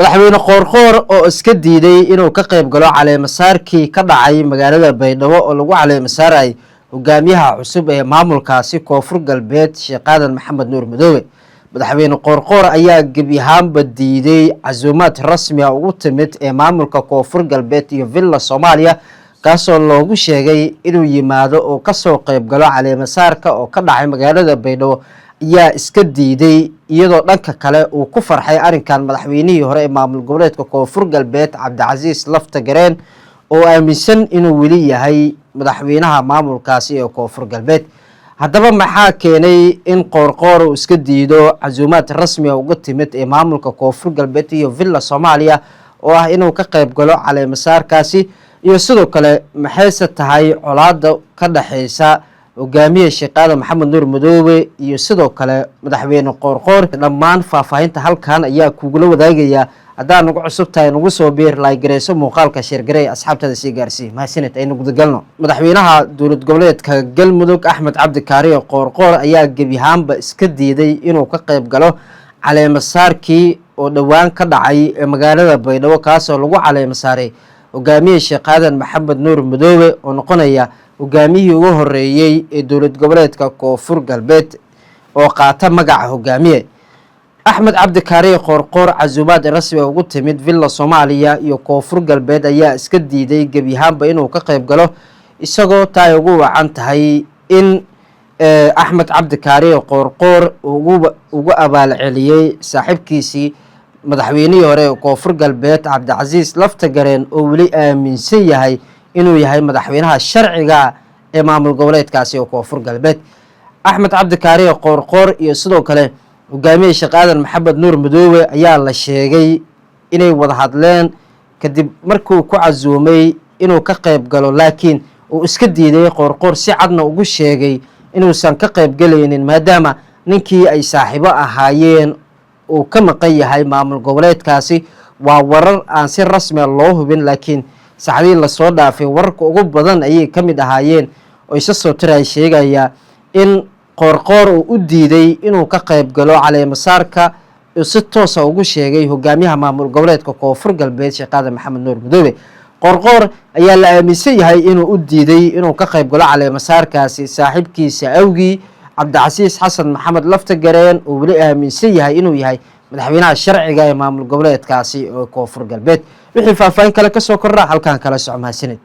Madaxweyne Qoorqoor oo iska diiday inuu ka qayb galo caleemasaarkii ka dhacay magaalada Baydhabo oo lagu caleemasaarayay hogaamiyaha cusub ee maamulkaasi Koonfur Galbeed, Sheekh Aadan Maxamed Nuur Madoobe. Madaxweyne Qoorqoor ayaa gebi ahaanba diiday casuumaad rasmi ah ugu timid ee maamulka Koonfur Galbeed iyo Villa Soomaaliya, kaasoo loogu sheegay inuu yimaado oo kasoo qayb galo caleemasaarka oo ka dhacay magaalada Baydhabo ayaa iska diiday, iyadoo dhanka kale uu ku farxay arrinkan madaxweynihii hore ee maamul goboleedka Koonfur Galbeed, Cabdicasiis Lafta Gareen, oo aaminsan inuu weli yahay madaxweynaha maamulkaasi ee Koonfur Galbeed. Haddaba, maxaa keenay in Qoorqoor uu iska diido casuumaad rasmi ah uga timid ee maamulka Koonfur Galbeed iyo Villa Soomaaliya oo ah inuu ka qayb galo caleemasaarkaasi? Iyo sidoo kale, maxayse tahay colaada ka dhexeysa hogaamiye Sheekh Aadan Maxamed Nuur Madoobe iyo sidoo kale madaxweyne Qoorqoor? Dhammaan faahfaahinta halkan ayaa kugula wadaagaya. Haddaad nagu cusub tahay, nagu soo biir, like gareyso muuqaalka, share garey, asxaabtada sii gaarsii. Mahadsanid. Aynu gudagalno. Madaxweynaha dowlad goboleedka Galmudug, Axmed Cabdi Kaariyo Qoorqoor, ayaa gebi ahaanba iska diiday inuu ka qayb galo caleemasaarkii oo dhowaan ka dhacay ee magaalada Baydhabo, kaasoo lagu caleemasaaray hogaamiye Sheekh Aadan Maxamed Nuur Madoobe, oo noqonaya hogaamiyihii ugu horeeyey ee dowlad goboleedka Koonfur Galbeed oo qaata magaca hogaamiye. Axmed Cabdi Kaariye Qoorqoor casuumaad rasmi ugu timid Villa Soomaaliya iyo Koonfur Galbeed ayaa iska diiday gebi ahaanba inuu ka qayb galo, isagoo taa ay ugu wacan tahay in Axmed Cabdi Kaariye Qoorqoor ugu abaalceliyey saaxiibkiisii madaxweynihii hore ee Koonfur Galbeed, Cabdicasiis Laftagareen, oo weli aaminsan yahay inuu yahay madaxweynaha sharciga ee maamul goboleedkaasi oo Koonfur Galbeed. Axmed Cabdi Kaariye Qoorqoor iyo sidoo kale hogaamiye Sheekh Aadan Maxamed Nuur Madoobe ayaa la sheegay inay wada hadleen kadib markuu ku casuumay inuu ka qayb galo, laakiin uu iska diiday Qoorqoor, si cadna ugu sheegay inuusan ka qayb galaynin, maadaama ninkii ay saaxiibo ahaayeen uu ka maqan yahay maamul goboleedkaasi. Waa warar aan si rasmiya loo hubin, laakiin saxdii lasoo dhaafay wararka ugu badan ayay ka mid ahaayeen oo isa soo tiray sheegaya in Qoorqoor uu u diiday inuu ka qayb galo caleemasaarka uu si toosa ugu sheegay hogaamiyaha maamul goboleedka Koonfur Galbeed, Sheekh Aadan Maxamed Nuur Madoobe. Qoorqoor ayaa la aaminsan yahay inuu u diiday inuu ka qayb galo caleemasaarkaasi saaxiibkiisa awgii, Cabdicasiis Xasan Maxamed Laftagareen, oo weli aaminsan yahay inuu yahay madaxweynaha sharciga ee maamul goboleedkaasi oo Koonfur Galbeed. Wixii faahfaahin kale kasoo kordha, halkan kala soco. Mahadsanid.